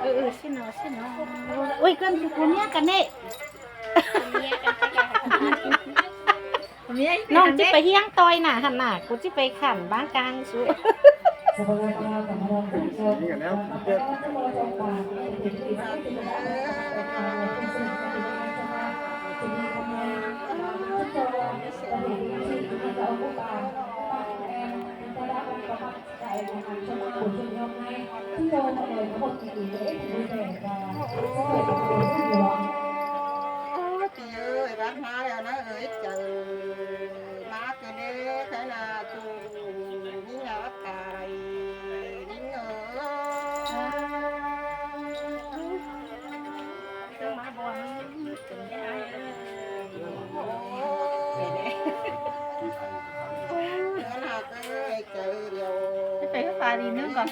ເອີ ເອີ ຊິເນາະ ຊິເນາະ. ໂອ້ຍ ກັນ ຜູ້ເມຍກັນເດ້ ນ້ອງຊິໄປຮຽງຕ່ອຍໜ້າຫັ້ນນະ ກູຊິໄປຂັນບ້ານກາງຊູ. ໂອ້ຍ ເອີຍ ບັດມາແລ້ວນະເອີຍ ເຈົ້າມາເກີເດ້ ໃຄນາຕູມີນາຕາຍ ຍິງເອີຍ ເຈົ້າມາບໍ່ ໂອ້ຍ ເອີຍ ເຈົ້າດຽວ ໄປໄຟຟ້າດີໜຶ່ງກ່ອນ.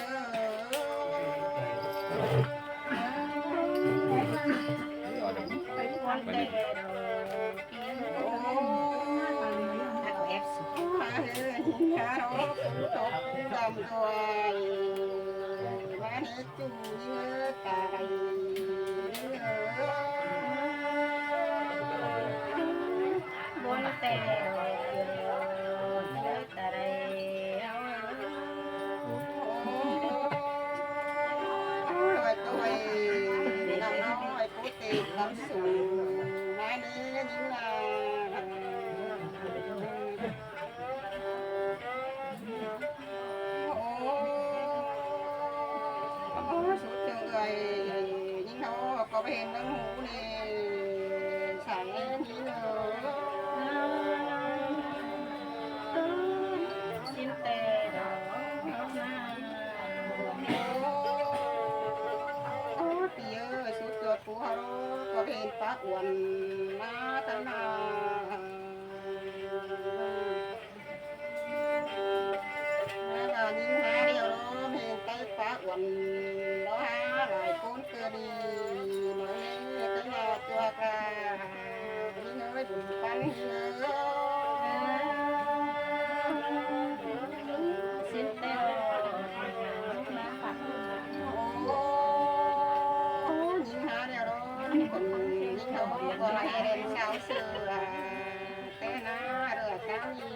ໂອ້ຍ ສຸດເຖິງເອື້ອຍຍິງເນາະ ກໍໄປເຫັນເບິ່ງຫູນີ້ ສາຍຍິງເອີຍ ສິ້ນແຕ່ດອກນາ ໂອ້ຍ ປີເອີຍ ສຸດຍອດພູເຮົາ ກໍໄປເຫັນປາອ້ວນມາຕານາ. ແລ້ວກໍຍິງຫາດຽວໂລເມງໄຕປາອ້ວນ ລາວຫາຫຼາຍຄົນເກີນນີ້ ມາເຮັດໃຫ້ລາຕົວກາ ຍິງເອີຍບຸນປັນຍິງເອີຍ ສິ້ນແຕ່ ໂອ້ ຍິງຫາດຽວໂລ ຍິງເຂົາກໍລະແຫ່ເຫຼັ້ນສາວເສືອ ແຕ່ໜ້າເຫຼືອກາມີ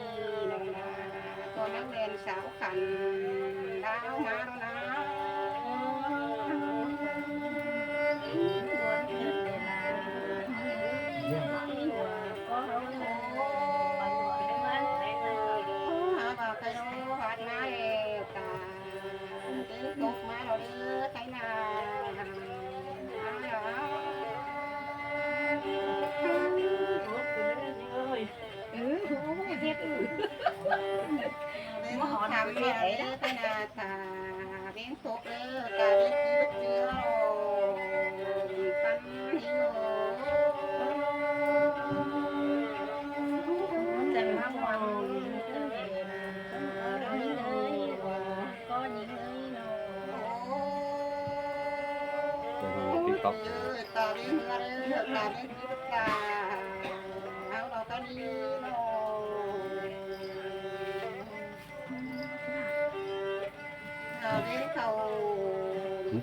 ນ້ອງນາ ຕົວນັກແລ່ນສາວຂັນດາວມາແລ້ວນາ ຫາວ່າໄຄໂນຫາດມາແລ້ວກາ ເປັນຕົກມາແລ້ວເດີໄຄນາ ມາແລ້ວ ເອີ ເຮັດ ມາຫອດ ເປັນຕົກແລ້ວກາເປັນທີ່ເຈື່ອ ຈັງມາຫວັງ ກໍຍິງເອີຍເນາະ ເອີຍ ຕາເວເຮືອເດີ ຕາເວທີ່ຕາ ເຮົາລາວຕານີເນາະ ຕາເວເຂົາ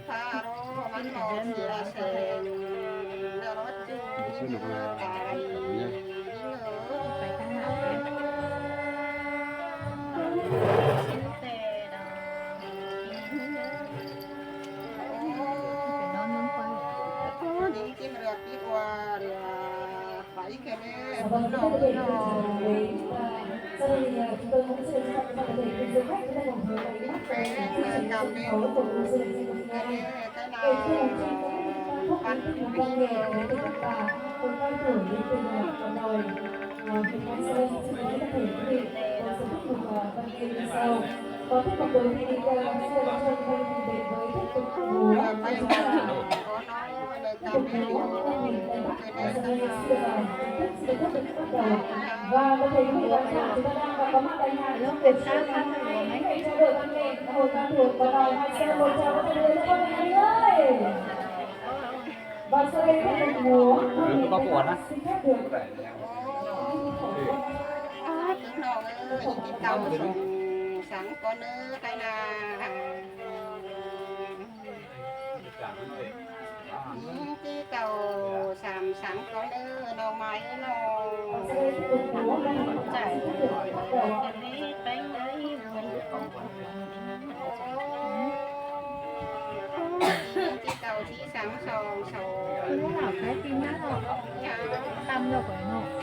ຟ້າໂລ ມັນບໍ່ເສຍແສງ ແລ້ວລົດຈູງເຮືອຕາຍ ຍິງເອີຍ ໄປທາງນັ້ນເດີ ສັງກ່ອນເດີນ້ອງໄມ້ເອີຍນ້ອງ ໃຈເລັກໄປໄດ້ ທີ່ເກົ່າທີ່ສັງສອງສອງ ເນາະ ຂາຍຕີນນະເນາະ ເຈົ້າ ຕຳແລ້ວກໍເນາະ.